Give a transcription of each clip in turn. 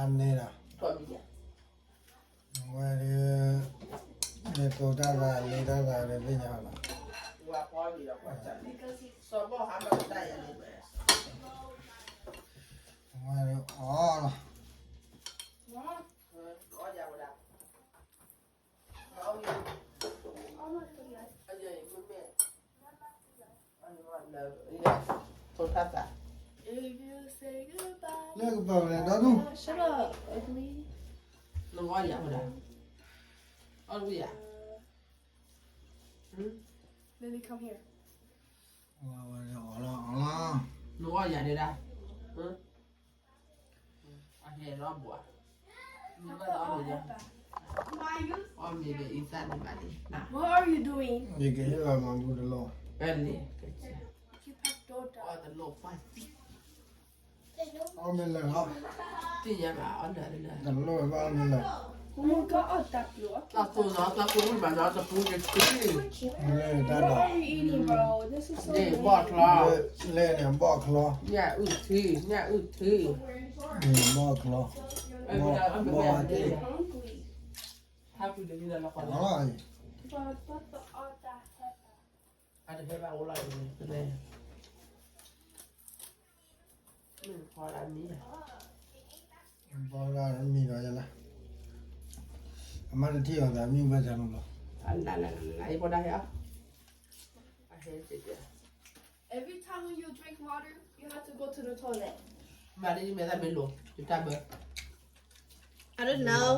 န့ၣ်ဒီး အဝဲဒၣ် မ့ၢ်သိတၢ်သးလ့တၢ်သးဒီးသ့ၣ်ညါလီၤ. အဝဲဒၣ်အီၣ်လီၤ. လၢကပၤလဲၤဒီဒူၣ်, shut up, ugly. နဂီၢ်ယၤဝဲဒၣ်, အီၣ်ဝံၣ်ယၤ, Lily, come here. အီၣ်လီၤ, အီၣ်လီၤ, နဂီၢ်ယၤဒဲဒၣ်, အဟဲလီၤဘှီ, အီၣ်မ့ၤဒီးအံသၣ်န့ၣ်ဘၣ်လံ, ယကဟ့ၣ်လီၤမၤဘူတလီၢ်, အီၣ်တလီၢ်ပှၢ်သံ, အီၣ်မ့ၤလၢာ်လီၤ, သ့ၣ်ညါဘၣ်အီၣ်လၢာ်, တလီၢ်ဘၣ်အီၣ်မ့ၤလၢာ်, သးကိးနီၤ, သးကိးဝံၣ်မးနီၤ, တပူၤကထံ, လၢတၢ်ဒီး, န့ၣ်ဘီၣ်ချီ, လၢန့ၣ်ဘီၣ်ချီ, ညၣ်အုၣ်ထံ, ညၣ်အုၣ်ထံ, န့ၣ်ဘီၣ်ချီ, ဘီၣ်ဝါသ့ၣ်, အတဟဲဘၣ်အိၣ်လီၤ, ဘီၣ်ဒၣ်မံဒီးယလၢ, အမါတထံၣ်အီၤသးမံဘၣ်ဆၣ်နလီၤ, အလၢလၢလၢလၢ ယဘီၣ်ဒၣ်ဟဲအီၤ, အဟဲ, Every time when you drink water, you have to go to the toilet. မၤဒ်ယမဲာ်သၣ်မ့ၢ်လိၤ, ယတၢ်ဘၢ, I don't know.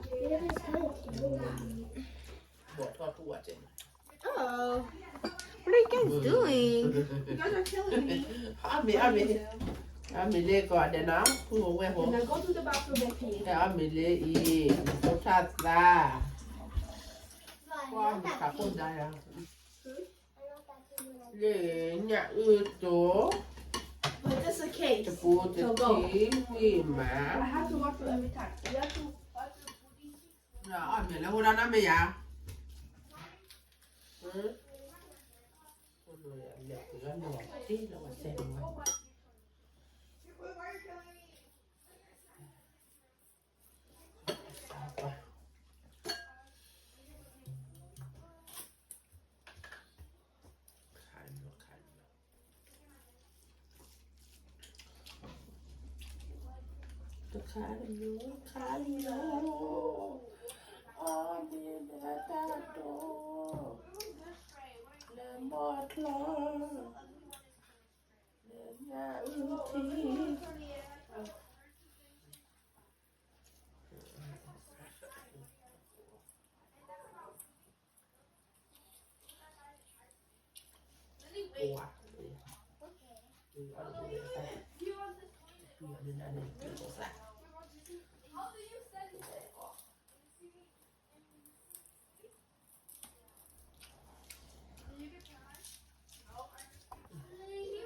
ဘီၣ်ထီၣ်ထူၣ်ဝဲတဲ, Oh, what are you guys doing? You guys are killing me. အီၣ်မ့ၤ, အီၣ်မ့ၤ, အီၣ်မ့ၤလၢကီးဒဲးနီၤ, ဖုဝဲၢ်ဖိ, အီၣ်မ့ၤလၢအံၤ, ဖိထၣ်သါ, ကွၢ်မ့ၤခးခိၣ်ဒါယၤ, လၢညၣ်အုၣ်တိ, တပူၤတထံၣ်ဝံၣ်မး, အီၣ်မ့ၤလၢဟိဒၣ်နီတမ့ၢ်ယၤ, လဲၤပှ့ၤအီၣ်နီၤတ့ၢ်လီၤဝဲစဲးနီၤ, တခါလီၤ, တခါလီၤ, အီၣ်မ့ၤလၢတၢ်ဒိး, လၢဘီၣ်ချီ, လၢညၣ်အုၣ်ထံ, အီၣ်မ့ၤ အီၣ်မ့ၤ ဒီပုၢ်ဒီ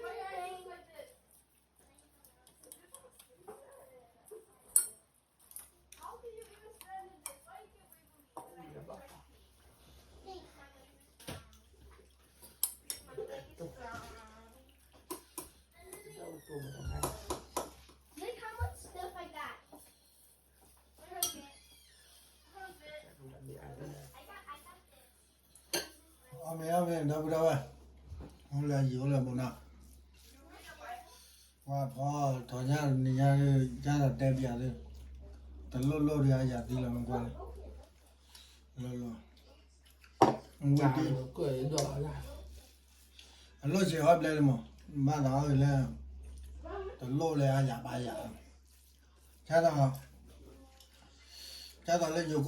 ဝဲၢ်, အိၣ်လၢယံၤ အိၣ်လၢဘိးနီၤ, ပှၤဖီထီၣ်ညါတနံၤညါဒီး ယၤဒီးတဲပျးသု, တလိၣ်လိၣ်ဒီးအယၤသံလီၤ မ့ၢ်ကွၢ်လၢ, လိၣ်လိၣ်, ဝံၤတံၢ်, အလိၣ်စ့ၢ်အီၣ်ဘျဲၣ်လံမး, ဘၣ်သးအီၣ်လၢ, တလိၣ်လၢအယၤဘၣ်ယၤ, ကဲသိး, ကဲသိးလၢယိၤကီၢ်,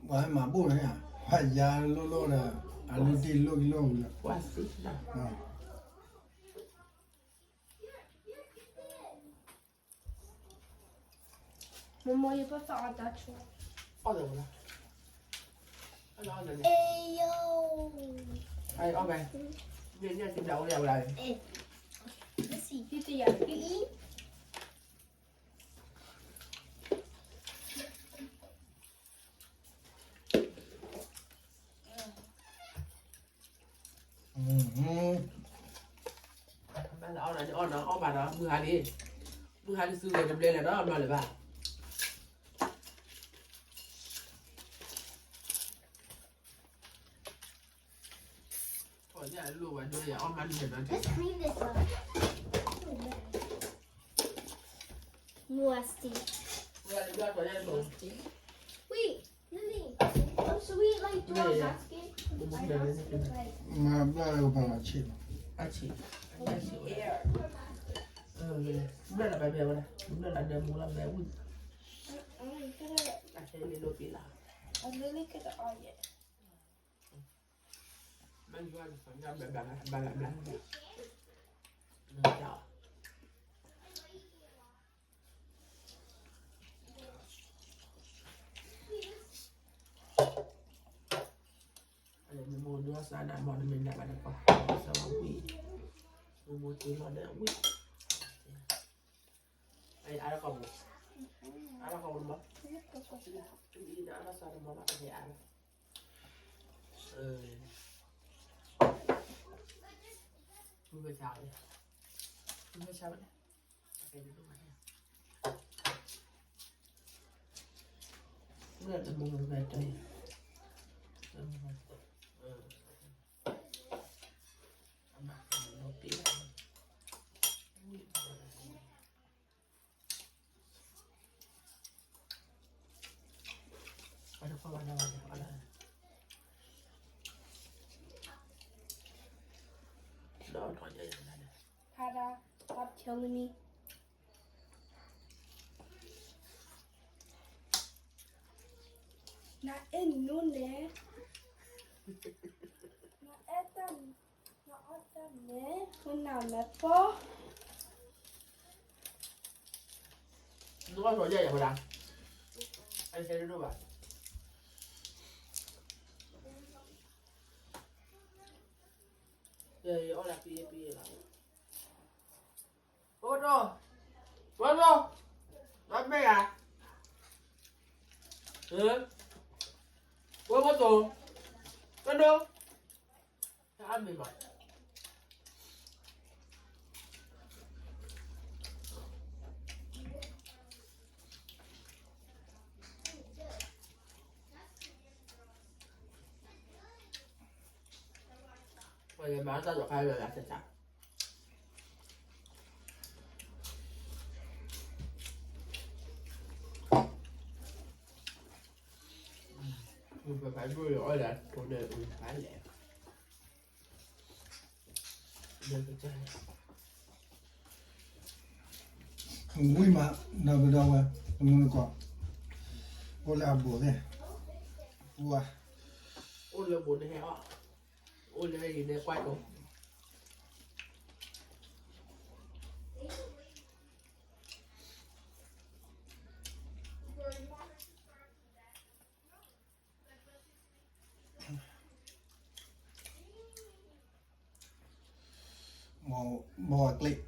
ပှၤမၤဘူၣ်န့ၣ်, ပှၤယၤလိၣ်လိၣ်ဒီး, အလိၣ်တံၢ်လိၣ်ကလိၣ်ဝံၤလီၤ, မမီယပသးအီၣ်တၢ်ဆိ, အီၣ်လီၤ, အီၣ်လီၤ, အီၣ်ဘဲ, မ့ၢ်ညၣ်စံးဘျးအိၣ်လၢဝဲဒၣ်, ယတယၤအံၤ အီၣ်ဘၣ်ဒီး မုၢ်ဟါလံ, မုၢ်ဟါတစုဂဲၤတဘျဲလၢၤနီတဘျီလၢၤဘၣ်. ထီၣ်ညၣ်လိၣ်ဝဲဒၣ်ယအီၣ်မးန့ၣ်ဒီး Let's clean this up. Musty. Wait, Lily, oh, should we, like, do our basket? မၤဘျါလၢကပၤဆ့ၣ်လီၤ. အဆ့ၣ်, အဆ့ၣ်ဝဲ, ဘျၢၣ်လီၤဘဲဘဲဝဲဒၣ်, ဘျၢၣ်လီၤဒဲမူလီၤဘဲဝံၣ်, အဆ့ၣ်လံလိပံလီၤ, အလံလံကတအီယဲ, ဘၣ်ယွၤလီၤဘျါဘျါဘျါဘျါ, မ့ၢ်မိၢ်ဒိၣ်စၢ်ဒၣ်မီၢ်တမ့ၢ်ဒၣ်ဘၣ်တပှၢ်, စၢ်ဝဲဝံၣ်, မ့ၢ်မိၢ်တ့လီၤဒီးဝံၣ်, အအါတကီၢ်ပူၤ, အါတကီၢ်ပူၤတမီၢ်, အါတကီၢ်စၢ်တမီၢ်ဘၣ်, အါ, ဝံၣ်ဝဲဆါ, ဝံၣ်ဝဲဆါဝဲ, Pada, stop killing me. နအဲၣ်နူန့ၣ်, နအဲၣ်တၢ်, နအီၣ်တၢ်န့ၣ်, နနၢ်မဲာ်ပီ, နအီၣ်ထီၣ်ယဲၢ်ယဲၢ်ဝဲဒၣ်, အဆဲဒိၣ်ဒိၣ်ဘၣ်, ယအီၣ်ဒၣ်ပယဲၢ်ပယဲၢ်လီၤ. အိၣ်ဒိၣ်, ဝဲဒိၣ်, ဝဲမ့ၢ်ဧါ, ဝဲဘိတိၢ်, ဝဲဒိၣ်, တအါမ့ၢ်ဘၣ်. ပှၤလဲၤမၤတၢ်လီၤခါလၢာ်လၢာ်တၢ်, ပှၤဖးဒိၣ်အီၣ်လၢအတိၢ်န့ၣ်အူဖးလဲၣ်. ဝံၣ်မး ဒီပုၢ်ဒီဝဲၢ်, တမုၢ်နကီၢ်, အိၣ်လၢအဘူးသ့ၣ်, ပှၤ, အိၣ်လၢဘူးန့ၣ်ဟဲအီၣ်, အိၣ်လၢအံၤန့ၣ်ကွၢ်ကီၤ. မ့ၢ်အကျ့ၣ်.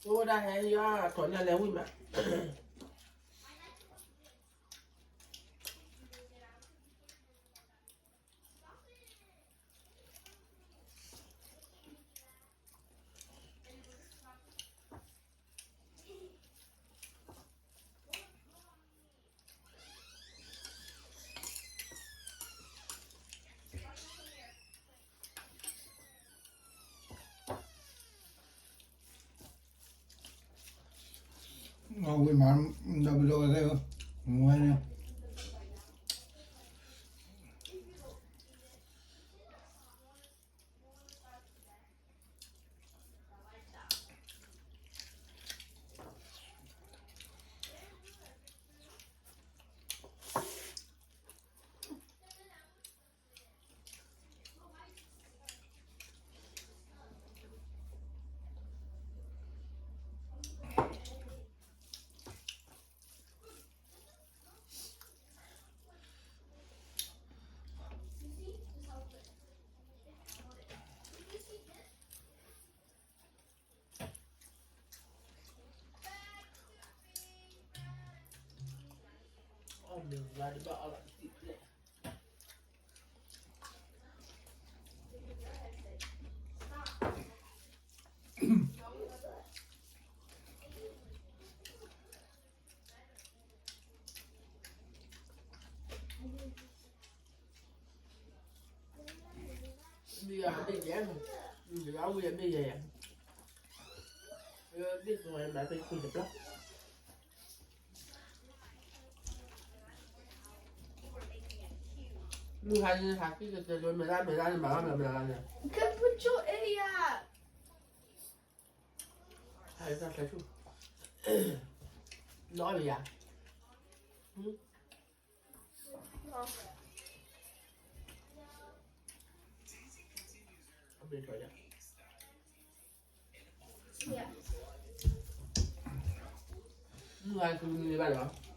Ôdá hé yá, a thɔ nyá lɛ wí mɛ. အဝံၤမး ဒီပုၢ်ဒီဝဲၢ်သ့ၣ်ဧၢ, ဝဲန့ၣ် မ့ၢ်ယၤမ့ၢ်ယဲ, မ့ၢ်ယၤဝံၤမ့ၢ်ယဲယဲ, မ့ၢ်သိးမၤသ့ခွံတဘျီ, မုၢ်ဟါန့ၣ်ဟးက့ၤကတၢၢ်လၢမဲာ်သၣ်မဲာ်သၣ်န့ၣ် မၤဘၣ်မဲာ်မဲာ်သၣ်န့ၣ်, ကဲပကၠိအဲယၤ, ဟးက့ၤတၢ်ဆဲဆူၣ်, လီၤအီၣ်လၢယၤ, အဘ့ၣ်ထီၣ်ယၤ, မုၢ်ဂၤကလူးန့ၣ်ဘၣ်လီၤ,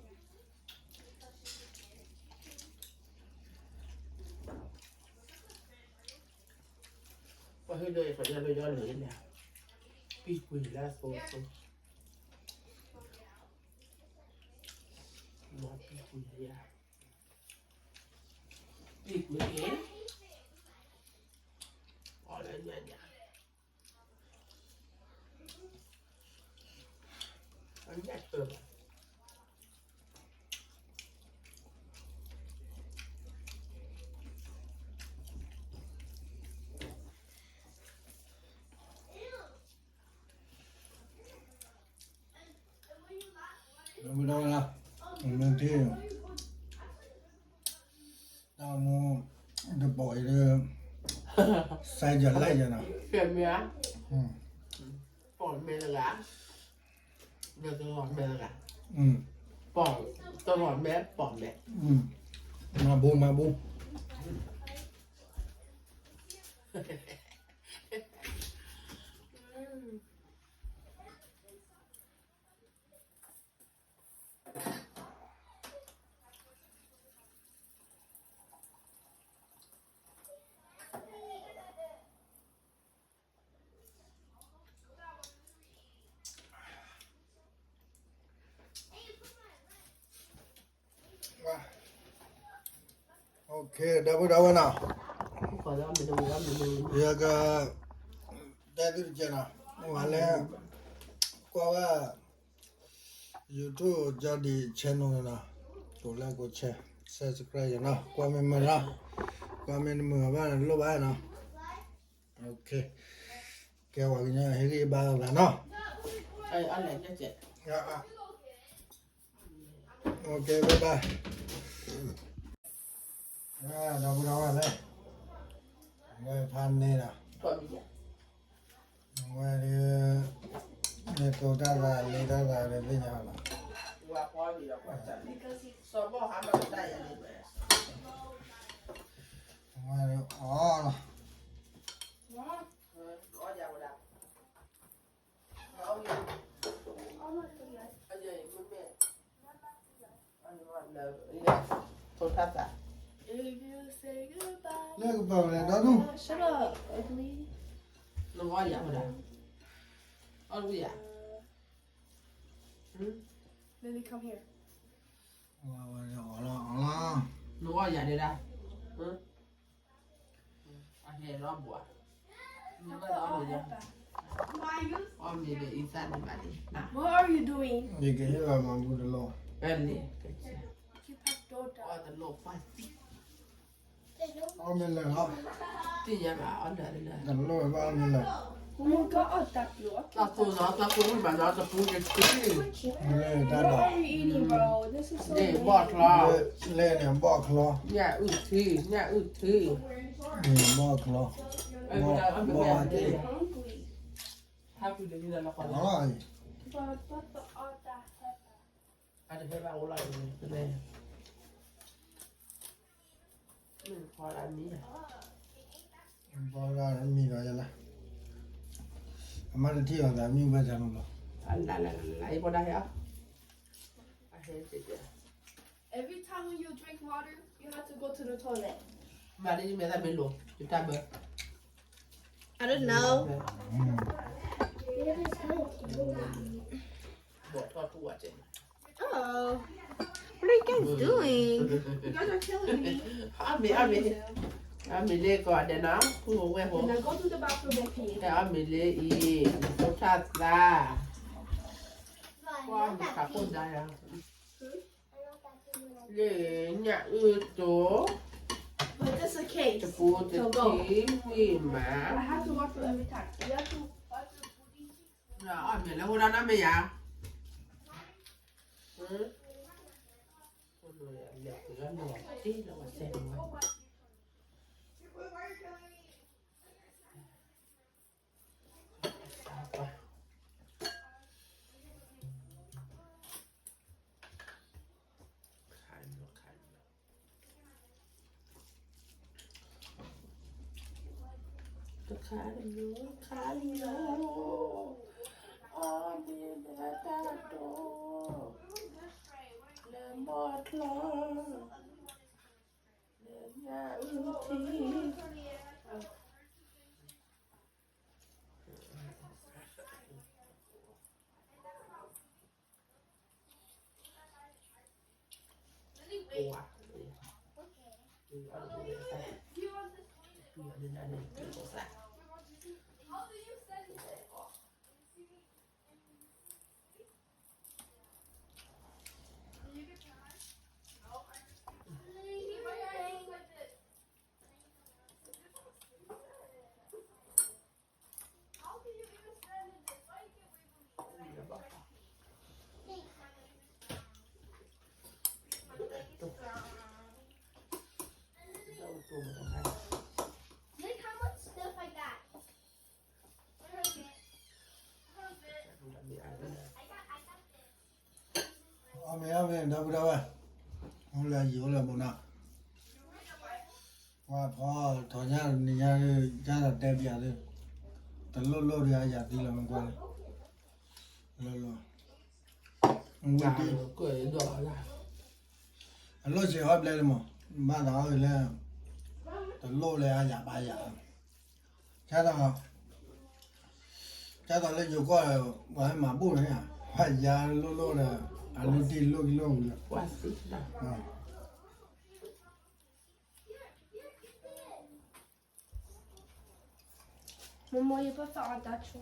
ပှၤဟ့ၣ်ဒီးယၤလၢယီၢ်လၢယၤ, ပံၢ်ကွံာ်လၢအသိအသိ, မၤပံၢ်ကွံာ်ယၤ, ပံၢ်ကွံာ်, အီၣ်လၢညါညါ, အညၣ်တၢ်ဘၣ် ဒီပုၢ်ဒီဝဲၢ်လၢ, မ့ၢ်ထံၣ်, တၢ်မူ, တပိာ်အံၤဒီး, စဲယလဲၣ်ယနီၤ, မ့ၢ်ဧါ, ပိာ်မဲတဂၤ, တဂီၤမဲတဂၤ, ပိာ်, တဂီၤမဲပိာ်မဲ, မၤဘူမၤဘူ. Okay, ဒီပုၢ်ဒီဝဲၢ်နီၤ, ယက, တဲသုတကဲနီၤ, မ့ၢ်ဝဲလၢ, ကွၢ်ဝဲ, YouTube Jody Channel န့ၣ်နီၤ, ကိး like ကိး share, subscribe ယနီၤ, ကွၢ်မ့ၢ်မုာ်နီၤ, ကွၢ်မ့ၢ်တမုာ်ဘၣ်န့ၣ် လိၣ်ဘၣ်နီၤ. Okay, ကဲဝဲကညီဟ့ၣ်ဂံၢ်ဘါသးနီၤ. Okay, bye bye. ဒီပုၢ်ဒီဝဲၢ်လၢ, ဝဲဖးန့ၢ်ဒီး, ဝဲဒၣ်, မ့ၢ်တိၤတၢ်သးလံတၢ်သးဒီးသ့ၣ်ညါလီၤ. ဝဲဒၣ်အီၣ်လီၤ. လၢကပၤလဲၤဒီဒူၣ်, shut up, ugly. နဂီၢ်ယၤဝဲဒၣ်, အီၣ်ဝံၣ်ယၤ, Lily, come here. နဂီၢ်ယၤဒဲဒၣ်, အဟဲလီၤဘှီ, နဘၣ်အီၣ်မ့ၤ, အီၣ်မ့ၤဒီးအံသၣ်န့ၣ်ဘၣ်န့ၣ်, What are you doing? ယကဟ့ၣ်လီၤမၤဘူတလီၢ်, အီၣ်တလီၢ်ပှၢ်သံ အီၣ်မ့ၢ်လၢာ်လီၤ, သ့ၣ်ညါဘၣ်အီၣ်လၢာ်လၢာ်, တလိၣ်ဘၣ်အီၣ်မ့ၢ်လၢာ်, တၢ်သိၣ်နီၤ တၢ်သိၣ်ဝံၣ်မးနီၤ တပူၤန့ၣ်ထံ, လၢတၢ်ဒီး, န့ၣ်ဘီၣ်ချီ, လၢန့ၣ်ဘီၣ်ချီ, ညၣ်အုၣ်ထံ, ညၣ်အုၣ်ထံ, န့ၣ်ဘီၣ်ချီ, ဘီၣ်ဝါသ့ၣ်, အတဟဲဘၣ်အိၣ်လီၤန့ၣ်, ဖီလာ်မံ, ဖီလာ်မံဒီးယလၢ, အမါတထံၣ်အီၤသးမံဝဲတၢ်နီၤလီၤ, အလၢလၢလၢလၢ ယပီၢ်ဒၣ်ဟဲအီၤ, အဟဲတ့ၢ်တ့ၢ်, Every time when you drink water, you have to go to the toilet. မၤဒ်န့ၣ်မ့ၢ်သးမ့ၢ်လိၤ ယတၢ်ဘၢ, I don't know. ဘီၣ်ထီၣ်ထူဝဲတ့ၢ်, Oh, what are you guys doing? You guys are killing me. အီၣ်မ့ၤ အီၣ်မ့ၤ, အီၣ်မ့ၤလၢကိးဂၤဒဲးနီၤ ဖုဝဲၢ်ဖိ, Now go to the bathroom and pee. အီၣ်မ့ၤလၢအံၤ ဖိထၣ်သါ, ကွၢ်မ့ၢ်ခးခိၣ်ဒါယၤ, လၢညၣ်အုၣ်တိ, But this is a case. တပူၤတထံဝံၣ်မး, I have to walk through every time. You have to walk through. အီၣ်မ့ၤလၢဟိဒၣ်နီတမ့ၢ်ယၤ, လဲၤပှ့ၤအီၣ်န့ၢ်ဝဲတ့ၢ်လၢဝဲစဲးန့ၣ်ဝဲ, ခါလီၤ ခါလီၤ, တခါလီၤ ခါလီၤ, အီၣ်မ့ၤလၢတၢ်ဒိး, လၢဘီၣ်ချီ, လၢညၣ်အုၣ်ထံ အီၣ်မ့ၤ အီၣ်မ့ၤ ဒီပုၢ်ဒီဝဲၢ်, အိၣ်လၢယံၤ အိၣ်လၢဘိနၢ်, ပှၤဖီထီၣ်ညါနံၤညါ, ယၤဒီးတဲဘၣ်သု, တလိၣ်လိၣ်ဒီးအယၤသံလီၤမ့ၢ်ကွၢ်လၢ, လိၣ်လိၣ်, ဝံၤတံၢ်, အလိၣ်စ့ၢ်အီၣ်ဘျဲၣ်လၢမး, ဘၣ်သးအီၣ်လၢ, တလိၣ်လၢအယၤဘၣ်ယၤ, ကၢ်သိး, ကၢ်သိးလၢယိၤကီၢ်, ပှၤမၤဘူၣ်န့ၣ်, ပှၤယၤလိၣ်လိၣ်ဒီး, အလိၣ်တံၢ်လိၣ်ကလိၣ်ဝံၤလီၤ, မမီ ယပသးအီၣ်တၢ်ဆိ,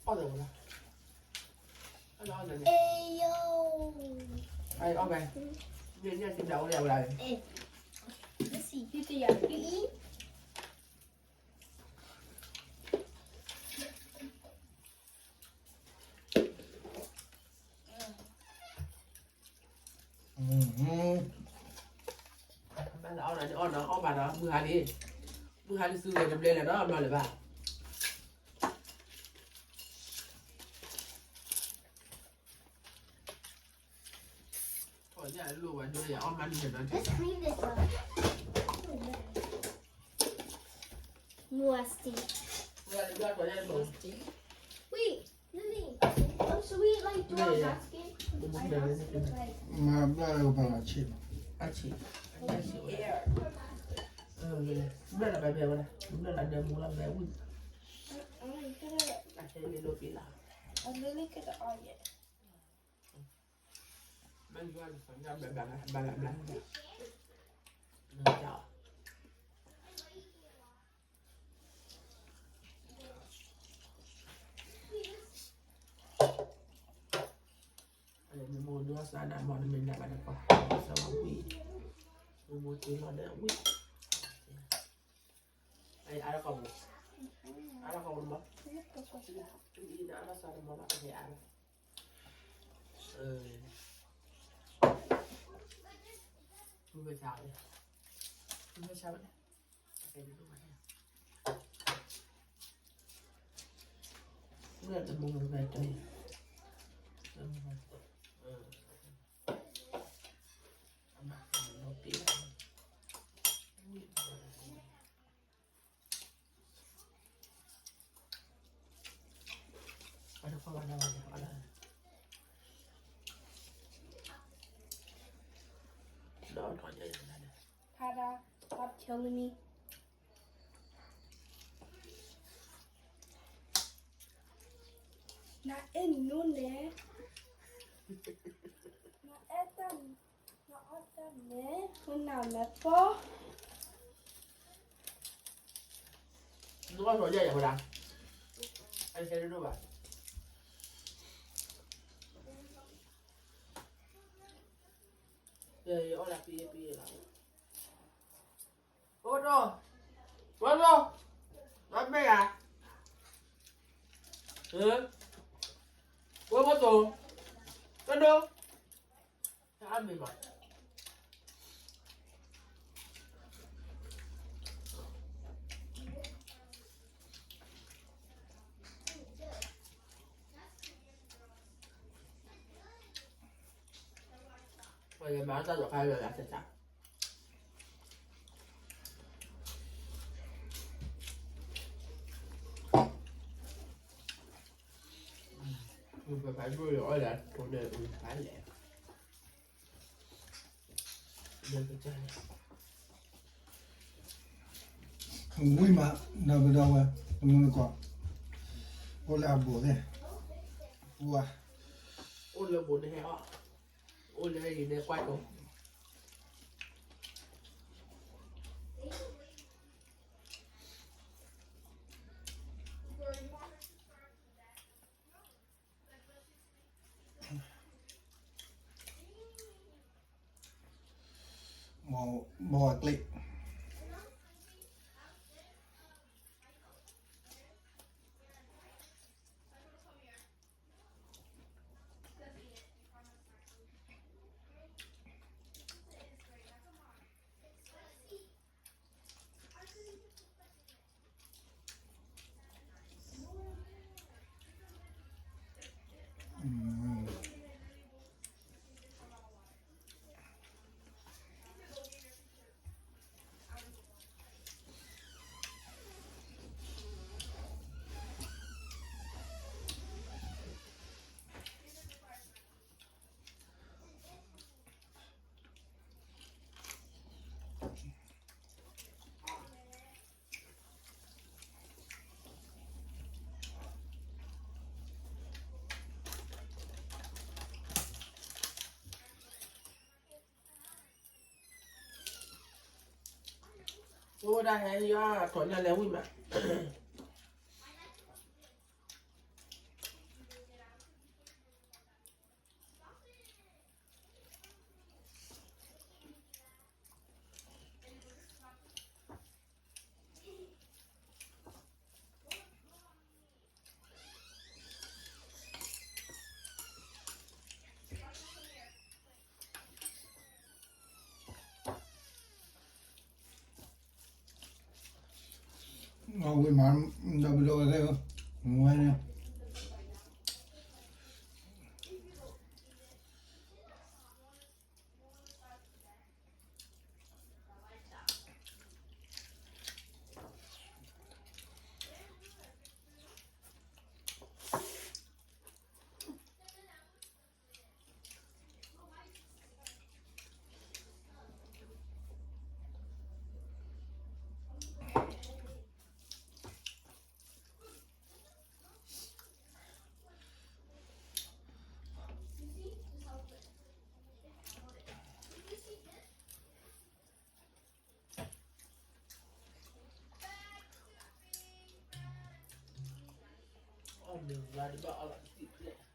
အီၣ်လီၤ, အီၣ်လီၤ, အီၣ်လီၤ, အီၣ်ဘဲ, ညၣ်ညၣ်စံးဘျးအိၣ်လၢဝဲဒၣ်, ယတယၤအံၤ ဘၣ်လၢအီၣ်နၤန့ၣ်အီၣ်နီၤ အီၣ်ဘၣ်နီၤ မုၢ်ဟါလံ, မုၢ်ဟါလံစုဂဲၤတဘျဲလဲၣ်နီၤ ဘျီလၢၤဘၣ်, ထီၣ်ညၣ်လိၣ်ဝဲဒၣ်ယအီၣ်မးန့ၣ်နီၤ, Let's clean this up. Musty. Wait, Lily, um, should we, like, do our basket? မၤဘျါလၢကပၤလီၤဆံးလီၤ, အဆံး, အဆံးဝဲ, ဘျါလီၤဘဲဘဲဝဲဒၣ်, ဘျါလီၤဒဲမူလီၤဘဲဝံၣ်, I really could have, I really could have, oh, yeah. မ့ၢ်ယွၤလၢသးညါဘျါဘျါဘျါဘျါဘျါ, မ့ၢ်မိၢ်ဒိးစၢ်ဒၣ်မီၢ်နမ့ၢ်ဒၣ်ဘၣ်ဒီးပှၤစၢ်ဝဲဝံၣ်, မိၢ်မိၢ်တ့လီၤဒီးဝံၣ်, အါတကီၢ်ပူၤ, အ အါလီၤကီးမး, အါလီၤစီၤတမီၤဘၣ်, အါလီၤ, ဝဲဆါဝဲ, ဝဲဆါဝဲ, ဝဲတမီၤဝဲတၢ်, အမၤလီၤပ့ၢ် ဖါဒါ stop killing me. နအဲၣ်နူန့ၣ်, နအဲၣ်တၢ်, နအီၣ်တၢ်န့ၣ် နနၢ်မဲာ်ပီ နအီၣ်စီၤယဲၢ်ယဲၢ်ဝဲဒၣ်, အဆဲဒိၣ်ဒိၣ်ဘၣ်, ယအီၣ်ဒၣ်ပံၤပံၤလီၤ, အိၣ်ဒိၣ်, ဝဲဒိၣ်, ဝဲမ့ၢ်ဧါ, ဝဲမ့ၢ်သိး, ဝဲဒိၣ်, တၢ်အါမ့ၢ်ဘၣ် ပှၤယမၤတၢ်လီၤခါလၢယၤသ့ၣ်သၣ်, ပပာ်ဒိၣ်ယအီၣ်ယၤထိးန့ၣ်အူဖးလဲၣ်, ဝံၣ်မး, ဒီပုၢ်ဒီဝဲၢ်, တမူတကိး, အိၣ်လၢအဘူးသ့ၣ်, ပှၤ, အိၣ်လၢဘူးန့ၣ်ဟဲအီၣ်, အိၣ်လၢယံၤန့ၣ်ကွၢ်ကီး မ့ၢ်အကျ့ၣ် အိၣ်ဝဲဒၣ်ဟဲယွၤထီၣ်ညါလဲၤဝံၣ်မး ဝံၣ်မး ဒီပုၢ်ဒီဝဲၢ်သ့ၣ်ဧၢ, ဝဲန့ၣ် အီၣ်မ့ၤဝါဒ်ဘၣ်အီၣ်လီၤတံၢ်ဖျဲၣ်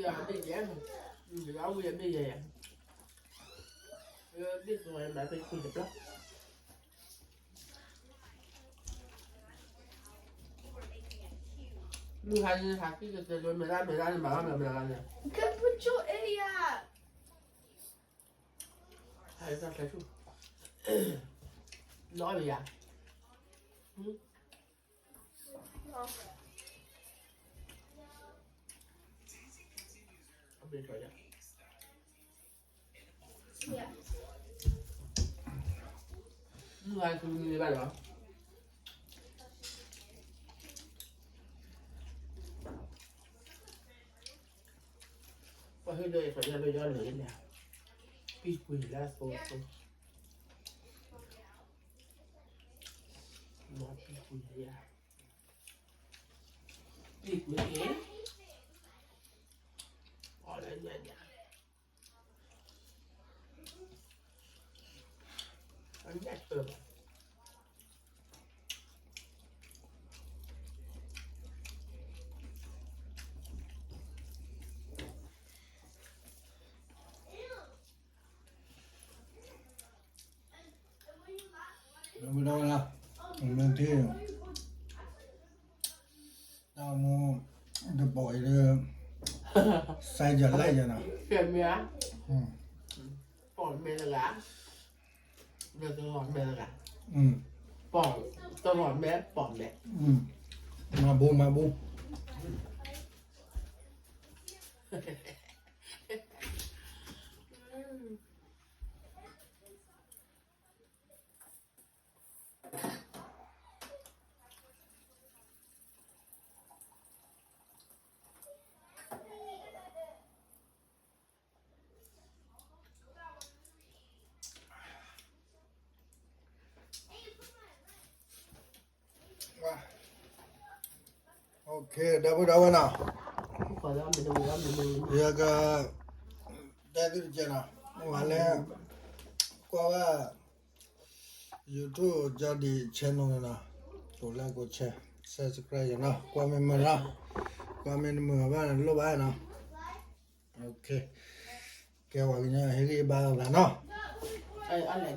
ယဘ့ၣ်ယဲ, ယဝံယဘ့ၣ်ယဲယဲ, ဘ့ၣ်သိးမၤဖဲခွံတပျီ, မုၢ်ဟါန့ၣ်ဟးက့ၤကတၢၢ်လၢမဲာ်သၣ်မဲာ်သၣ်န့ၣ် မၤဘၣ်မၤမၤဂၤန့ၣ်, ကဲပကၠိအ့ယၤ, ဟဲတၢ်ဆဲဆူၣ်, လီၤလီၤယၤ, အဘ့ၣ်ထီၣ်ယၤ, မုၢ်ဟါန့ၣ်ဘၣ်လီၤ, ပှၤဟ့ၣ်ဒီးယၤထီၣ်ယၤလၢယီၢ်လၢယၤ, ပံၢ်ကွံာ်လၢအသိသိ, မၤပံၢ်ကွံာ်ယၤ, ပံၢ်ကွံာ်, အီၣ်လၢညါညါ, အညၣ်တၢၢ်ဘၣ်. ဒီပုၢ်ဒီဝဲၢ်လၢ, မ့ၢ်ထံၣ်, တၢ်မူ, တပိာ်အံၤဒီး, စဲယလဲၣ်ယနီၤ, ကဲမ့ၢ်ဧါ, ပိာ်မဲတဂၤ, ဒီးတဂီၤမဲတဂၤ, ပိာ်, တဂီၤမဲ, ပိာ်မဲ, မၤဘူမၤဘူ. Okay, ဒီပုၢ်ဒီဝဲၢ်နီၤ, ယက, တဲသုတကဲနီၤ, မ့ၢ်ဝဲလၢ, ကွၢ်ဝဲ, YouTube ကၠီဒံး channel န့ၣ်နီၤ, ကိးlike ကိးshare, subscribe ယနီၤ, ကွၢ်မ့ၢ်မုာ်နီၤ, ကွၢ်မ့ၢ်တမုာ်ဘၣ်န့ၣ် လိၣ်ဘၣ်နီၤ. Okay, ကဲဝဲကညီဟ့ၣ်ဂံၢ်ဘါလိာ်သးနီ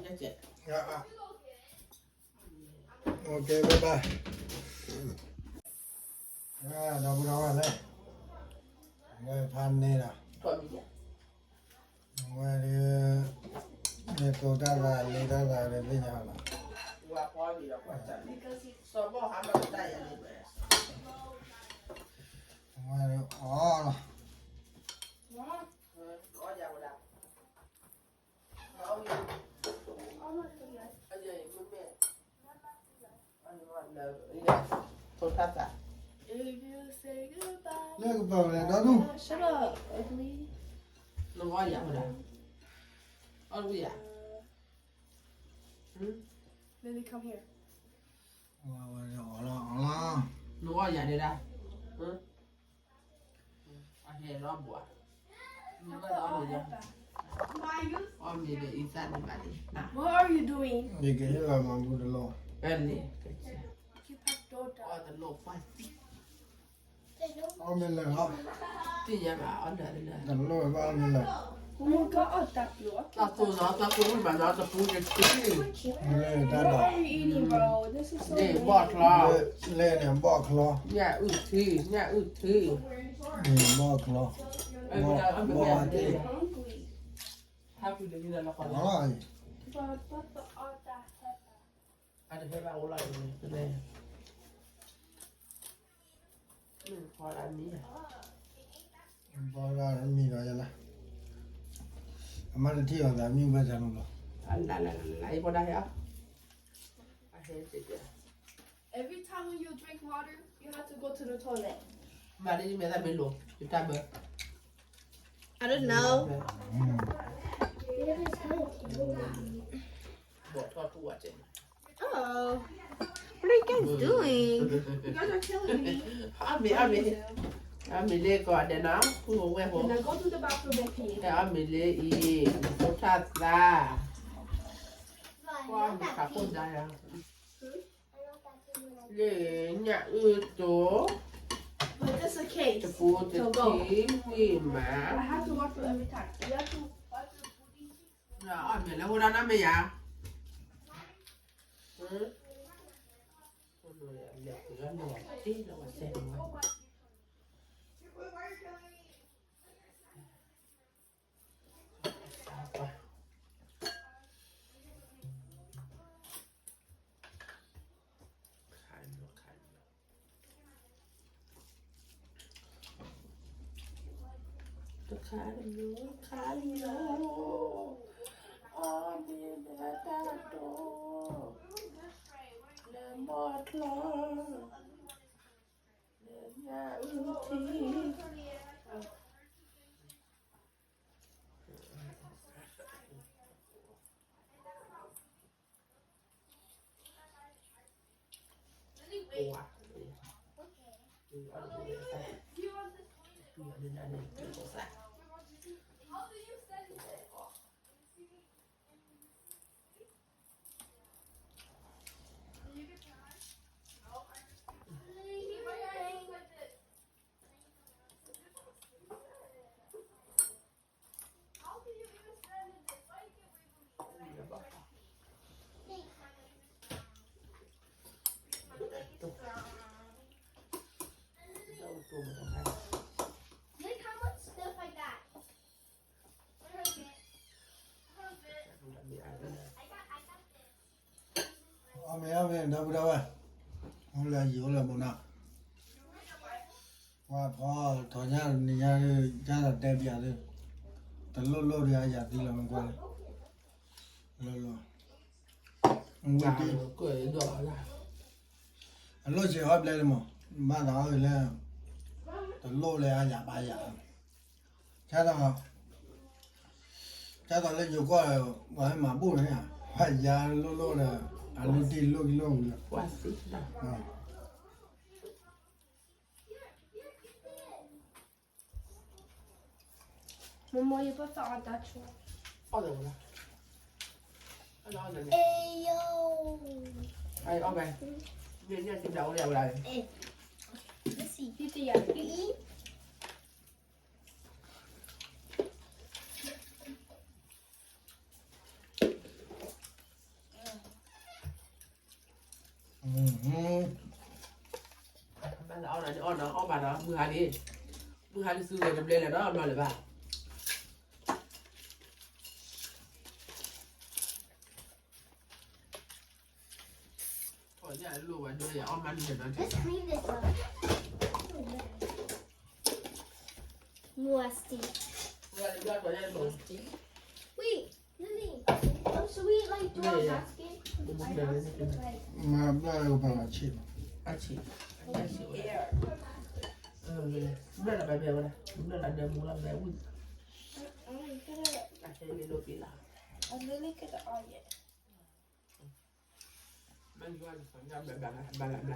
ၤ. Okay, bye bye. ဒီပုၢ်ဒီဝဲၢ်လၢ, ဝဲဖးန့ၢ်ဒီး, ဝဲဒၣ်, မ့ၢ်တိၤတၢ်သးလ့တၢ်သးဒီးသ့ၣ်ညါလီၤ. ဝဲဒၣ်အီၣ်လီၤ. လၢကပၤလဲၤဒီဒူၣ်, shut up, ugly. နအီၣ်ယၤဝဲဒၣ်, အီၣ်ဝဲယၤ, Lily, come here. နအီၣ်ယၤဒဲဒၣ်, အဟဲလီၤဘှီး, အီၣ်မ့ၤဒီးအံသၣ်န့ၣ်ဘၣ်န့ၣ်, What are you doing? ယကဟ့ၣ်လီၤမၤဘူတလီၢ်, အီၣ်တလီၢ်ပှၢ်သံ, အီၣ်မ့ၤလၢာ်လီၤ, သ့ၣ်ညါဘၣ်အီၣ်လၢာ်လၢာ်, တလီၢ်ဘၣ်အီၣ်မ့ၤလၢာ်, တၢ်ကိၢ်နီၤ တၢ်ကိၢ်မ့ၢ်ဘၣ်နီၤ တပူၤကထံ, လၢတၢ်ဒီး, န့ၣ်ဘီၣ်ချီ, လၢန့ၣ်ဘီၣ်ချီ, ညၣ်အုၣ်ထံ ညၣ်အုၣ်ထံ, န့ၣ်ဘီၣ်ချီ, ဘီၣ်ဝါသ့ၣ်, အတဟဲဘၣ်အိၣ်လီၤန့ၣ်, ဘီၣ်ဒၣ်မံဒီးယလဲၣ်, အမါတထံၣ်အီၤသးမံဘၣ်ဆၣ်န့ၣ်လီၤ, လၢလၢလၢလၢ ယဘီၣ်ဒၣ်ဟဲအီၤ, အဟဲတ့ၢ်, Every time when you drink water, you have to go to the toilet. မၤဒ်ယမဲာ်သၣ်မ့ၢ်လိၤ ယတၢ်ဘၢ, I don't know. ဘီၣ်ထီၣ်ထူဝဲတ့ၢ်, Oh, what are you guys doing? You guys are killing me. အီၣ်မ့ၤ အီၣ်မ့ၤ, အီၣ်မ့ၤလၢကိးဂၤဒဲးနီၤ ဖုဝဲၢ်ဖိ, Now go to the bathroom and pee. အီၣ်မ့ၤလၢအံၤ ဖိထၣ်သါ, ကွၢ်မ့ၤခးခိၣ်ဒါယၤ, လၢညၣ်အုၣ်တိ, But this is a တပူၤတထံၣ်ဝံၤမး, အီၣ်မ့ၤလၢဟိဒၣ်နီတမ့ၢ်ယၤ, လဲၤပှ့ၤအီၣ်န့ၢ်ဝဲတ့ၢ်လၢဝဲစဲးန့ၣ်ဝဲ တခါတမံၤခါလီၤ, အီၣ်မ့ၤလၢတၢ်တိာ်, လၢမီၢ်ချီ, လၢညၣ်အုၣ်ထံ အီၣ်မ့ၤအီၣ်မ့ၤ ဒီပုၢ်ဒီဝဲၢ်, အိၣ်လၢအယံၤအိၣ်လၢမူနီၤ, ပှၤဖီထီၣ်ညါနံၤညါဒုး ကၢ်သိးတဲဘၣ်ဒုး, တလိၣ်လိၣ်ဒုးအယၤသံလီၤမ့ၢ်ကွၢ်လၢ, လိၣ်လိၣ်, ဝံၤတံၢ်, အလိၣ်စ့ၢ်အီၣ်ဘျဲၣ်လံမး, ဘၣ်သးအီၣ်ဂ့ၤလၢ, တလိၣ်လၢအယၤဘၣ်ယၤ, ကၢ်သိး ကၢ်သိးလၢယိၤကီၢ်ဒီး ပှၤမၤဘူၣ်န့ၣ်ဧါ, ပှၤယၤလိၣ်လိၣ်ဒီး အလိၣ်တံၢ်လိၣ်က့ၤလိၣ်ဝံၤလီၤ, မမီၤ ယပသးအီၣ်တၢ်ဆိ, အီၣ်လီၤ, အီၣ်လီၤ, အီၣ်ဘဲ, မ့ၢ်န့ၣ်စံးဘျုးဝဲဒၣ်ဝဲဒၣ်, ယတယၤအံၤ ဘၣ်လၢအီၣ်ဒီးအီၣ်နီၤ အီၣ်ဘၣ်ဒီး မုၢ်ဟါလံ, မုၢ်ဟါလံ စုဂဲၤတဘျဲလၢၤနီတဘျီလၢၤဘၣ်. ထီၣ်ညၣ်လိၣ်ဝဲဒၣ်ယၤအီၣ်မးန့ၣ်နီၤ, Musty. Wait, Lily, should we like do our basket? မၤဘျါလၢကပၤလီၤဆံးလီၤ, အဆံး, အဆံးဝဲ, ဘျါလီၤဘဲဘဲဝဲဒၣ်, ဘျါလီၤဒဲမူလီၤဘဲဝံၣ်, အဆံးလံလိာ်က့ၤလီၤ, အလံၤလံက့ၤတအီၣ်ယဲၢ်. မ့ၢ်ယွၤလၢညါဘျါဘျါဘျါဘျါဘျါ, မ့ၢ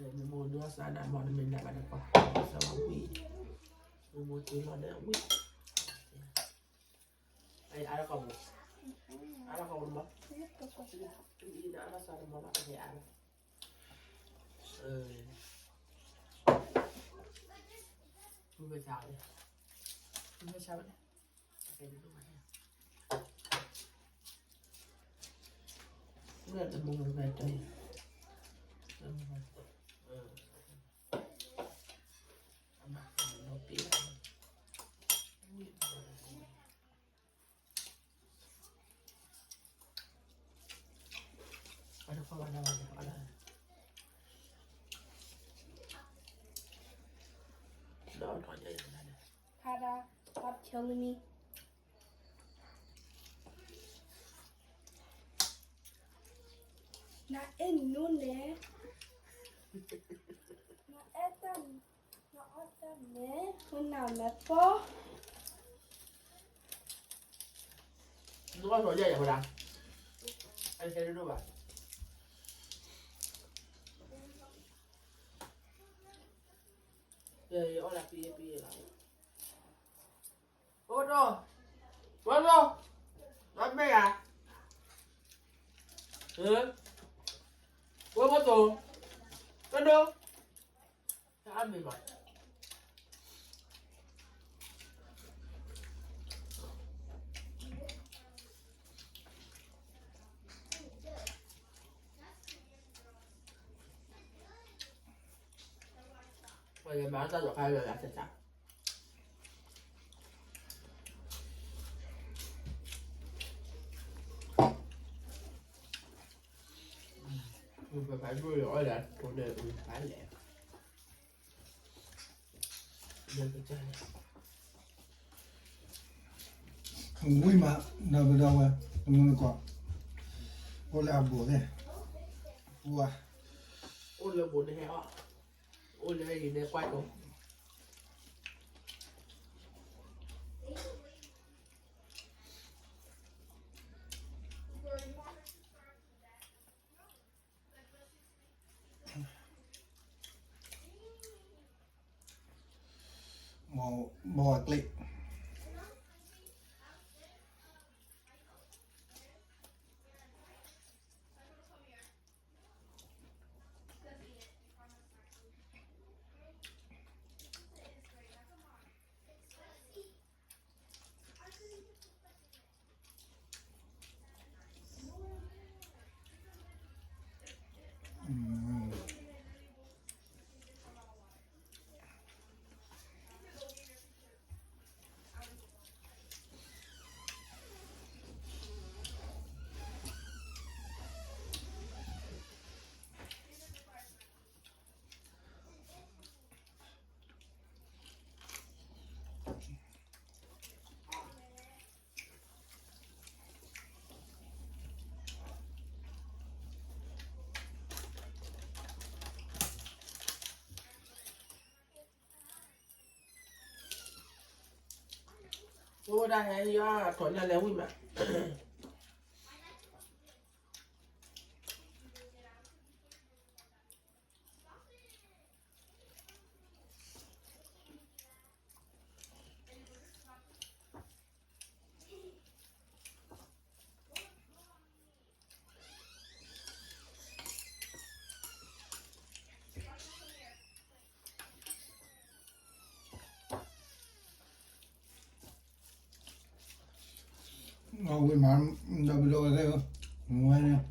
်မိၢ်ဒိၣ်စါဒၣ် မ့ၢ်နမ့ၢ်ဒၣ်ဘၣ်ဒီးကွၢ်, စၢဝဲဝံၣ်, မိၢ်မိၢ်တုၤလီၤဒီးဝံၣ်, အါလီၤကီၢ်ပူၤ, အါလီၤကီၢ်ပူၤမး, အါလီၤစါတမီၤဘၣ်, အါလီၤ, မ့ၢ်ဆါ, မ့ၢ်ဆါဝဲ, မ့ၢ်တမူဝဲတၢ်, အမၤနီၤပ့ၤ, အတခီဘၣ်နၤဘၣ်နၤဘၣ်, ဒီးထီၣ်ညါယၤနၤန့ၣ်, Pada, stop killing me. နအဲၣ်နူန့ၣ်, နအဲၣ်တၢ်, နအီၣ်တၢ်န့ၣ် ဝနၤမဲာ်ပီ, နအီၣ်ထီၣ်ယဲၢ်ယဲၢ်ဝဲဒၣ်, အခဲဒိၣ်ဘၣ်, ယအီၣ်လၢပယဲၢ်ပယဲၢ်လီၤ, အိၣ်ဒိၣ် မၤတၢ်လီၤခါလၢအသး ပပာ်ဒိၣ်အီၣ်လၢအတိၢ်န့ၣ် အုၣ်ဖးလဲၣ် ဝံၤမး ဒီပုၢ်ဒီဝဲၢ် တမုၢ်တကိး အိၣ်လၢအဘူးသ့ၣ် ဝါ အိၣ်လၢဘူးန့ၣ်ဟဲအီၣ် အိၣ်လၢအံၤန့ၣ်ကွၢ်ကီ မ့ၢ်အကျ့ အိၣ်ဝဲဒၣ်ဟဲယီၤထီၣ်ညါလဲၤဝံၣ်မး အဝံၣ်မး ဒီပုၢ်ဒီဝဲၢ်သ့ၣ်ဧၢ, ဝဲန့ၣ် မ့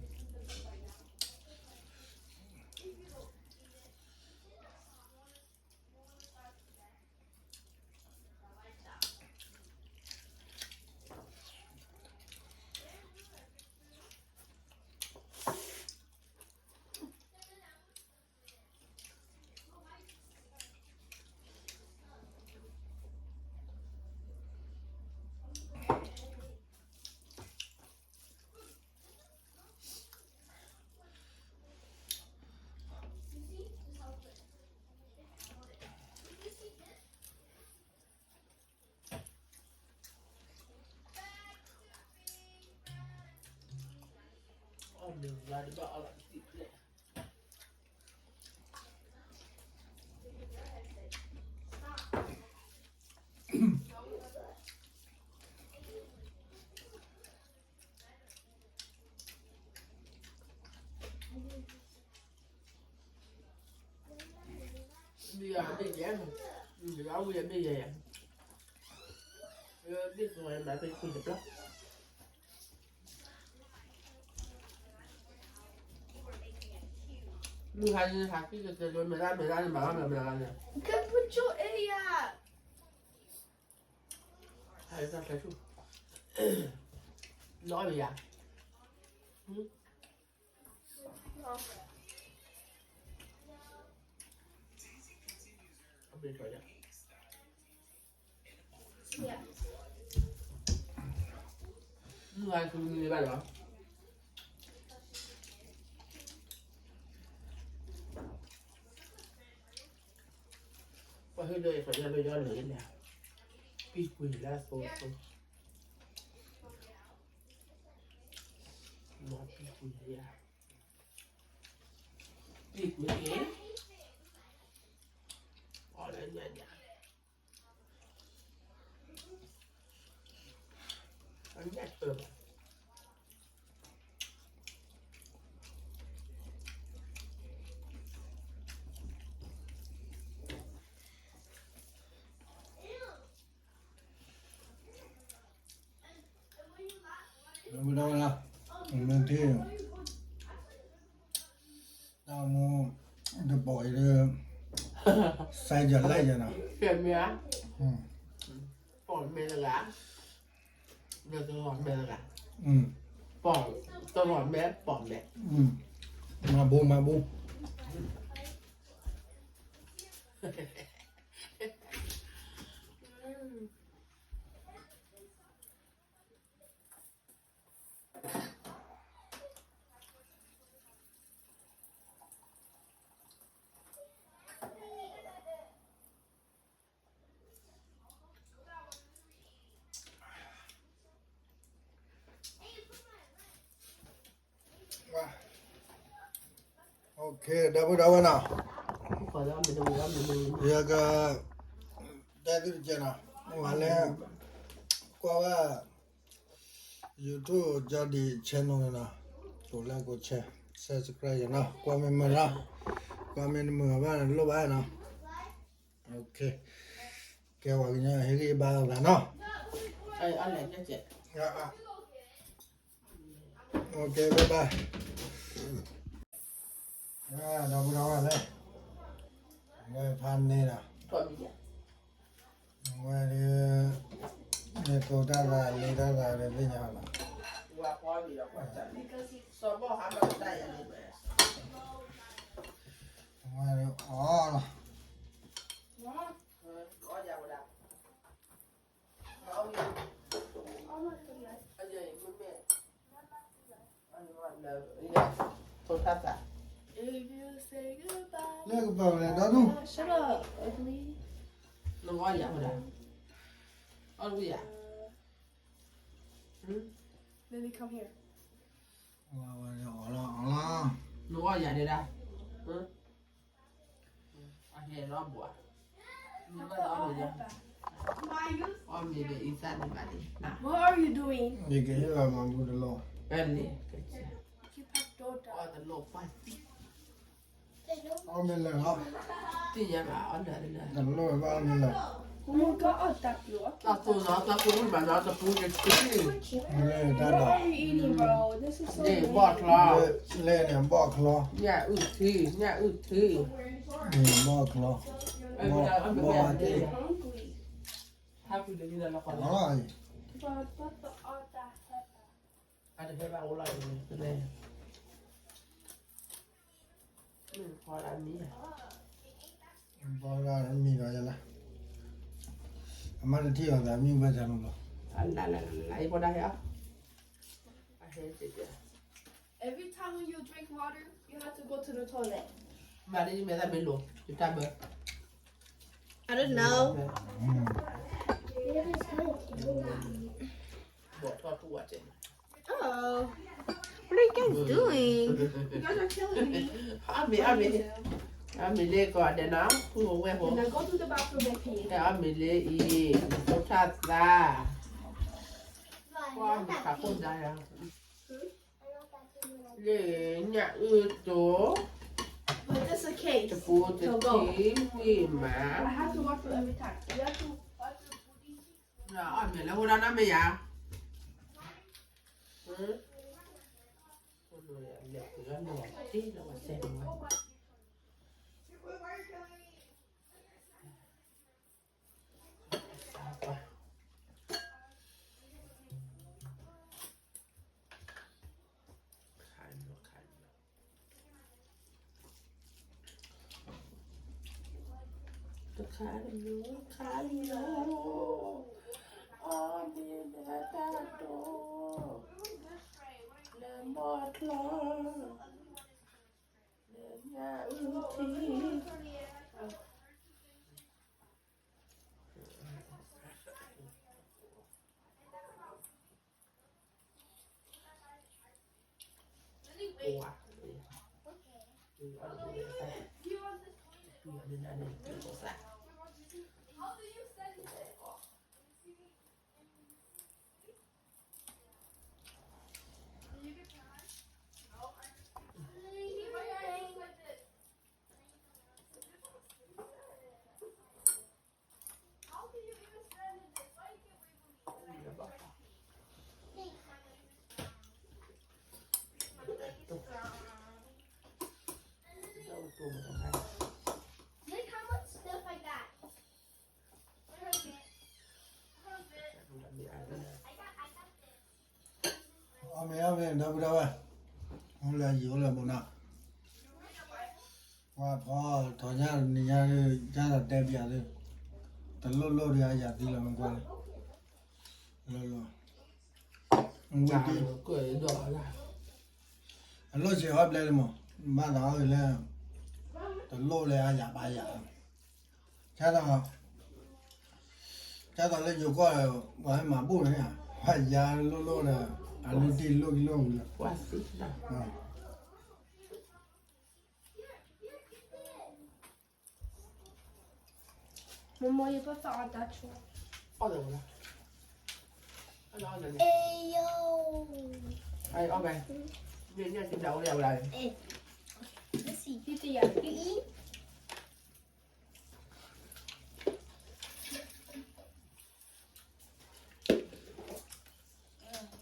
ၢ်ယၤဘ့ၣ်ယဲၢ်, ယၤဝံၤယဘ့ၣ်ယဲၢ်ယဲၢ်, ဘ့ၣ်သိးမၤဘ့ၣ်ခွံတဘျီ, မုၢ်ဟါန့ၣ်ဟးက့ၤကတၢၢ်လၢမဲာ်လၢမဲာ်လၢန့ၣ် မၤလၢမဲာ်မဲာ်လၢန့ၣ်, ကဲပကၠိအ့ယၤ, ဟဲတၢ်ဆဲဆူၣ်, လီၤလီၤယၤ, အဘ့ၣ်ထီၣ်ယၤ, မုၢ်ဂၤသူမုၢ်ဂၤဘၣ်လီၤ, ပှၤဟ့ၣ်လၢယၤလၢယီၤန့ၣ်, ပံၢ်ကွံာ်လၢအသိအသိ, မ့ၢ်ပံၢ်ကွံာ်ယၤ, ပံၢ်ကွံာ်ယၤ, အီၣ်လၢညါညါ, အညၣ်တၢၢ်ဘၣ် ဝဲဒၣ်ဝဲဒၣ်, မ့ၢ်ထံၣ်, တၢ်မူ, တပိာ်အံၤဒီး, စဲ ယၤလၢယၤနီၤ, ကဲမ့ၢ်ဧါ, ပိာ်မဲတဂၤ, ဒီးတလီၤမဲတဂၤ, ပိာ်, တလီၤမဲပိာ်မဲ, မၤဘူမၤဘူ. Okay, ဒီပုၢ်ဒီဝဲၢ်နီၤ, ယက တဲသုတကဲနီၤ, မ့ၢ်ဝဲလၢ ကွၢ်ဝဲ YouTube ကၠီဒံး channel န့ၣ်နီၤ, ကိးlike ကိးshare, subscribe ယၤနီၤ, ကွၢ်မ့ၢ်မုာ်နီၤ, ကွၢ်မ့ၢ်တမုာ်ဘၣ်န့ၣ် လိၣ်ဘၣ်နီၤ. Okay, ကဲဝဲကညီဟ့ၣ်ဂံၢ်ဘါသးနီၤ. Okay, bye bye. ဒီပုၢ်ဒီဝဲၢ်လၢ ဝဲဖးန့ၢ်ဒီး ဝဲဒၣ် မ့ၢ်တိၢ်တၢ်သးလ့တၢ်သးဒီးသ့ၣ်ညါလီၤ. ဝဲဒၣ်အီလီၤ. လၢကပၤလဲၤဒီဒူၣ်, shut up, ugly. နဂီၢ်ယၤဝဲဒၣ်, အီၣ်ဝံၣ်ယၤ, baby, come here. နဂီၢ်ယၤဒဲဒၣ်, အဟဲလီၤဘှး, အီၣ်မ့ၤဒီးအံသၣ်န့ၣ်ဘၣ်န့ၣ်, what are you doing? ယကဟ့ၣ်လီၤမၤဘူတလီၢ်, ဘၣ်န့ၣ်, အီၣ်တလီၢ်ပှၢ်သံ အီၣ်မ့ၢ်လၢာ်လီၤ, သ့ၣ်ညါဘၣ်အီၣ်လၢာ်လၢာ်, တလီၢ်ဘၣ်အီၣ်မ့ၢ်လၢာ်, တၢ်သိၣ်နီၤ တၢ်သိၣ်မုၣ်ဘၣ်နီၤ တပူၤယထံ, တၢ်ဒီး, န့ၣ်ဘီၣ်ချီ, လဲၣ်န့ၣ်ဘီၣ်ချီ, ညၣ်အုၣ်ထံ ညၣ်အုၣ်ထံ, န့ၣ်ဘီၣ်ချီ, ဘီၣ်ဝါသ့ၣ်, ဟါဖုလၢလီၤ, အတဟဲဘၣ်အိၣ်လီၤ, ဘီၣ်ဒၣ်မံဒီးယလဲၣ်, အမါတထံၣ်အီၤသးမံဘၣ်ဆၣ်နလီၤ, လၢလၢလၢလၢ ယဘီၣ်ဒၣ်ဟဲ, အဟဲ, every time when you drink water, you have to go to the toilet. မၤဒ်ယမဲာ်သၣ်မ့ၢ်လိၤ ယတၢ်ဘၢ, I don't know. ဘီၣ်ထီၣ်ထူဝဲတဲ Oh, what are you guys doing? You guys are killing me. အီၣ်မ့ၤ အီၣ်မ့ၤ, အီၣ်မ့ၤလၢကီးဒဲးနီၤ ဖုဝဲၢ်ဖိ, အီၣ်မ့ၤလၢအံၤ ဖိထၣ်သါ, ကွၢ်မ့ၤခးခိၣ်ဒါယၤ, လၢညၣ်အုၣ်တိ, တပူၤတထံ ဝံၣ်မး, အီၣ်မ့ၤလၢဟိဒၣ်နီတမ့ၢ်ယၤ, လဲၤပှ့ၤအီၣ်မ့ၤတ့ၢ်လၢဝဲစဲးန့ၣ်ဝဲ တခါတမံၤ ခါလံၤလီၤ, အီၣ်မ့ၤလၢတၢ်တိ, လၢဘီၣ်ချီ, လၢညၣ်အုၣ်ထံ Look how much stuff I got. မ့ၢ်အီၣ်မ့ၢ်ဒီပုၢ်ဒီဝဲၢ်, အိၣ်လၢယံၤအိၣ်လၢဘိနီၤ, ပှၤဖီထီၣ်ညါတနံၤညါဒီး ကၢ်သိးတဲဘၣ်ဒီး, တလိၣ်လိၣ်ဒီးအယၤသံလီၤမ့ၢ်ကွၢ်လၢ, လိၣ်လိၣ်, အလိၣ်စ့ၢ်အီၣ်ဘျဲလၢမး, ဘၣ်သးအီၣ်လၢ, တလိၣ်လၢအယၤဘၣ်ယၤ, ကၢ်သိး ကၢ်သိးလၢယိၤကီၢ်ဒီး ပှၤမၤဘူၣ်န့ၣ်, ပှၤယၤလိၣ်လိၣ်ဒီး အလိၣ်တ့ၢ်လိၣ်က့ၤလိၣ်ဝံၤလီၤ. မမ je peux faire un tas de choses. အီၣ်လီၤဝဲဒၣ်, အီၣ်လီၤန့ၣ်, အီၣ်ဘဲ, မ့ၢ်ညၣ်စံးဘျးအိၣ်လၢဝဲဒၣ်, မ့ၢ်တယၤအံၤ ဘၣ်လၢအီၣ်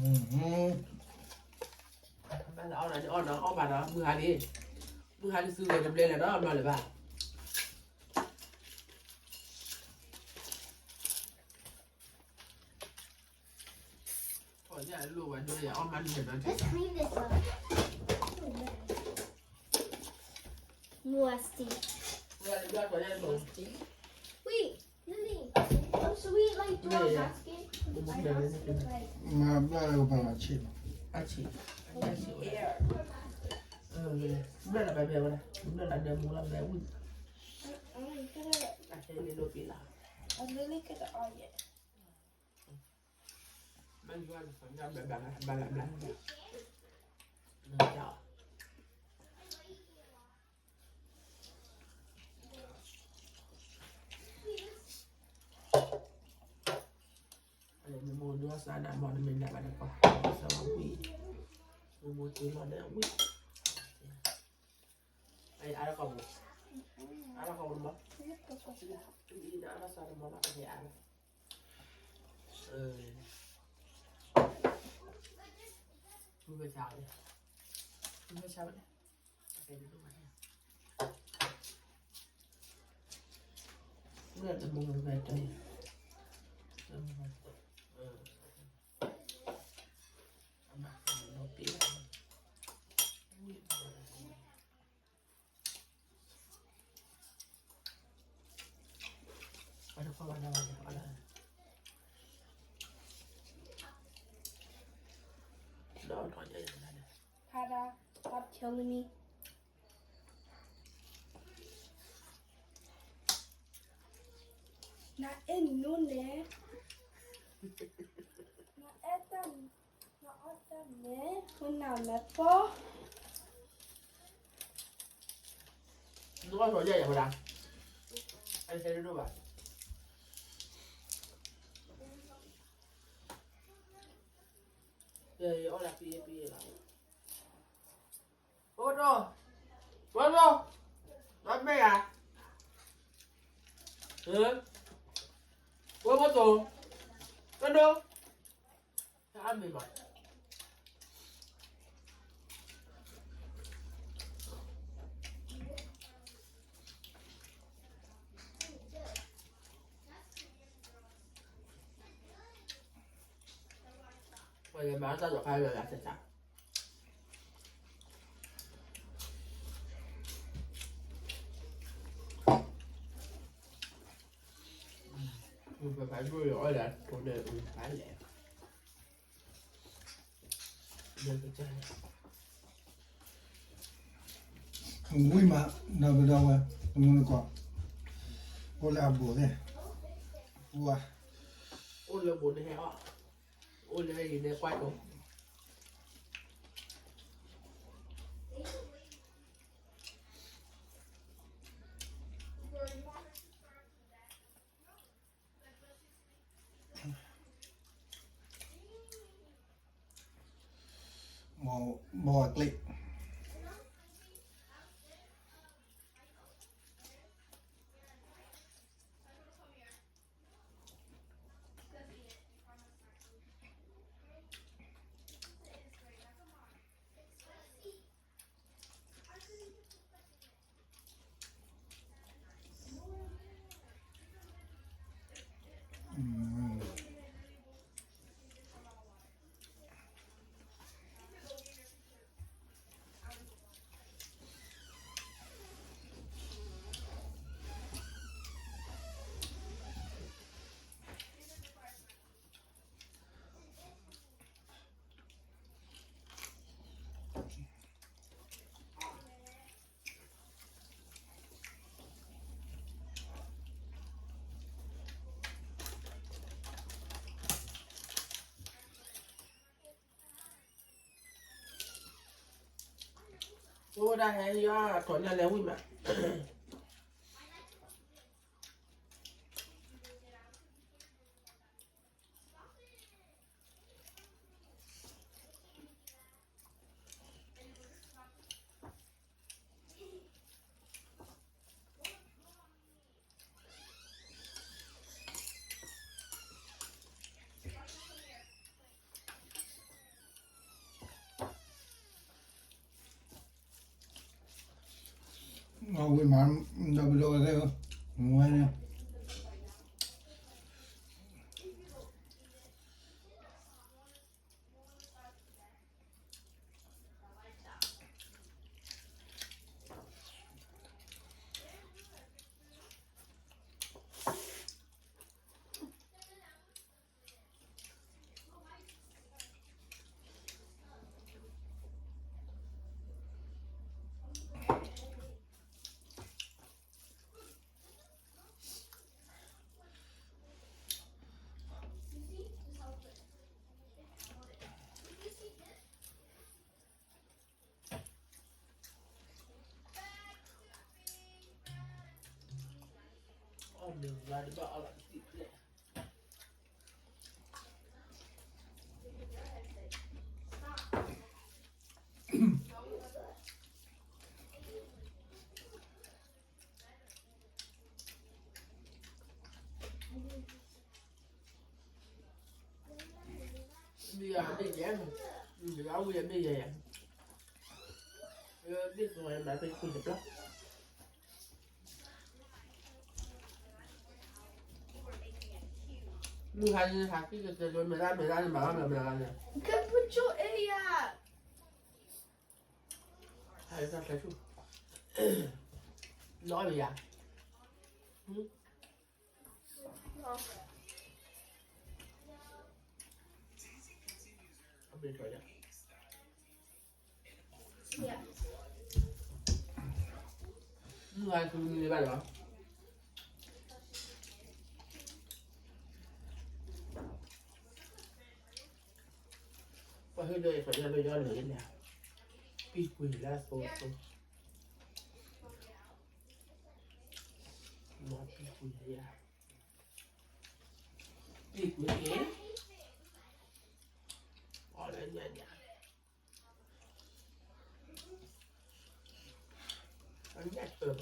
ဒီးအီၣ်နီၤ အီၣ်ဘၣ်ဒီး မုၢ်ဟါလံ, မုၢ်ဟါလံ စုဂဲၤတဘျဲလၢၤနီၤ ဘျီလၢၤဘၣ်. ထီၣ်ညၣ်လိၣ်ဝဲဒၣ် ယအီၣ်မးနံၤဒီး Let's clean this up. Musty. Wait, Lily, oh, should we, like, do our basket? I asked if, like, မၤဘျါလၢကပၤမၤဆ့ၣ်နီၤ အဆ့ၣ်, အဆ့ၣ်ဝဲ, ဘျါလၢဘဲဘဲဝဲဒၣ်, ဘျါလၢဒဲမူလၢဘဲဝံၤ, I, I don't get it. အဆ့ၣ်လံလိၣ်ပံလီၤ, I really get it all yet. ဘၣ်ယွၤလၢညါဘျါဘျါဘျါဘျါ, နကၢ်, မ့ၢ်မိၢ်ဒိၣ်စါဒၣ်မီၢ် နမ့ၢ်ဒၣ်ဘၣ်ဒီးကွၢ်, စၢဝဲဝံၤ, မ့ၢ်မိၢ်တုၤလီၤဒီးဝံၤ, အါလီၤကီၢ်ပူၤ, အါလီၤကီၢ်ပူၤမီၢ်, အါလီၤစါတမီၢ်လီၤ, အါလီၤ, မ့ၢ်ဆါဝဲ, မ့ၢ်ဆါဝဲ, မ့ၢ်တမူဝဲတၢ်, အမၤကမူၤလီၤပ့ၤ, အတခွါဘၣ်ဒၣ်ဘၣ်ဒၣ်ဘၣ်ဒၣ်, ဒီးထီၣ်ညါယၤဒၣ်န့ၣ်, Pada, stop killing me. နအဲၣ်နူန့ၣ်, နအဲၣ်တၢ်, နအီၣ်တၢ်န့ၣ် ဝနၤမဲာ်ပီ, နအီၣ်ထီၣ်ယဲၢ်ယဲၢ်ဝဲဒၣ်, အတတဲဒိၣ်ဘၣ်, ယအီၣ်ဒၣ်ပံယဲၢ်ပံယဲၢ်လီၤ. အိၣ်ဒိၣ်, ဝဲဒိၣ်, နမ့ၢ်ဧါ, ဝဲဘိတိၢ်, ဝဲဒိၣ်, တၢ်အါမ့ၢ်ဘၣ်. ပှၤလဲၤမၤတၢ်လီၤခါလၢလၢ်တၢ်တၢ်, ပပာ်ဒိၣ်ယအီၣ်လၢအတိၢ်န့ၣ် ပပာ်လဲၣ်, ဝံၤမး ဒီပုၢ်ဒီဝဲၢ် တမူတကိး အိၣ်လၢအဘူးသ့ၣ်, ပှၤ အိၣ်လၢဘူးန့ၣ်ဟဲအီၣ်, အိၣ်လၢအံၤန့ၣ်ကွၢ်ကီး. ဝဲဒၣ်ဟဲယီၤထီၣ်ညါလဲၤဝံၣ်မး အဝံၣ်မး ဒီပုၢ်ဒီဝဲၢ်သ့ၣ်ဧၢ, ဝဲန့ၣ် မ့ၢ်ယၤမ့ၢ်ယဲ, ယဝံၤယမ့ၢ်ယဲယဲ, ဘ့ၣ်ကဝဲမၤပ့ၢ်ခိၣ်တဘျီ, မုၢ်ဟါန့ၣ်ဟးက့ၤကတဲာ်ကတီၤ မဲာ်တၢ်မဲာ်တၢ်န့ၣ် မၤဘၣ်မနုၤမနုၤလဲၣ်, ကဲပကၠိအ့ယၤ, ဟဲတၢ်ဆဲဆူၣ်, လီၤလီၤယၤ, အဘ့ၣ်ထီၣ်ယၤ, မုၢ်ဟါန့ၣ်ဘၣ်လီၤ, ပှၤဟ့ၣ်လၢယခီၣ်ညါလၢယီၤန့ၣ်, ပံၤကွံာ်လၢအသိသိ, မၤပံၤကွံာ်လၢယၤ, ပံၤကွံာ်က့ၤ, အီၣ်လၢညါညါ, အညၣ်တၢၢ်ဘၣ်.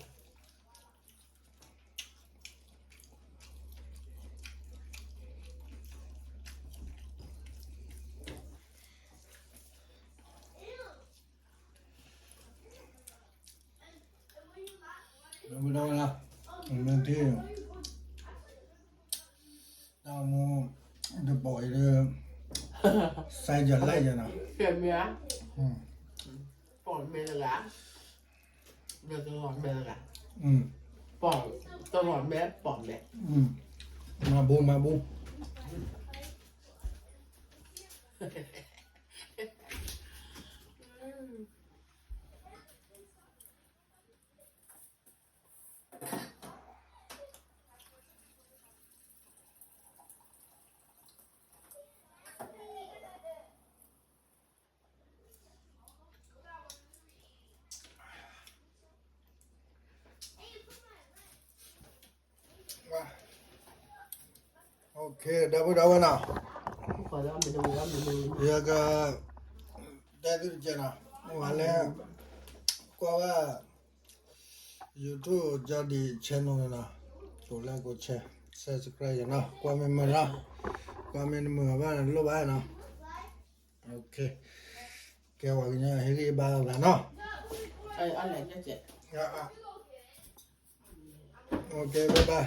မ့ၢ်ထံၣ်, တၢ်မူ, တပိာ်အံၤဒီး, စဲယလဲၣ်ယနီၤ, မ့ၢ်ဧါ, ပိာ်မဲတဂၤ, တဂီၤမဲတဂၤ, ပိာ်, တဂီၤမဲပိာ်မဲ, မၤဘူမၤဘူ. Okay, ဒီပုၢ်ဒီဝဲၢ်နီၤ, ယက, တဲသုတကဲးနီၤ, မ့ၢ်ဝဲလဲၣ်, ကွၢ်ဝဲ, YouTube Jody Channel န့ၣ်နီၤ, ကိးlike ကိးshare, subscribe ယနီၤ, ကွၢ်မ့ၢ်မုာ်နီၤ, ကွၢ်မ့ၢ်တမုာ်ဘၣ်န့ၣ် လိၣ်ဘၣ်နီၤ. Okay, ကဲဝဲကညီဟ့ၣ်ဂံၢ်ဘါသးနီၤ, okay, bye bye.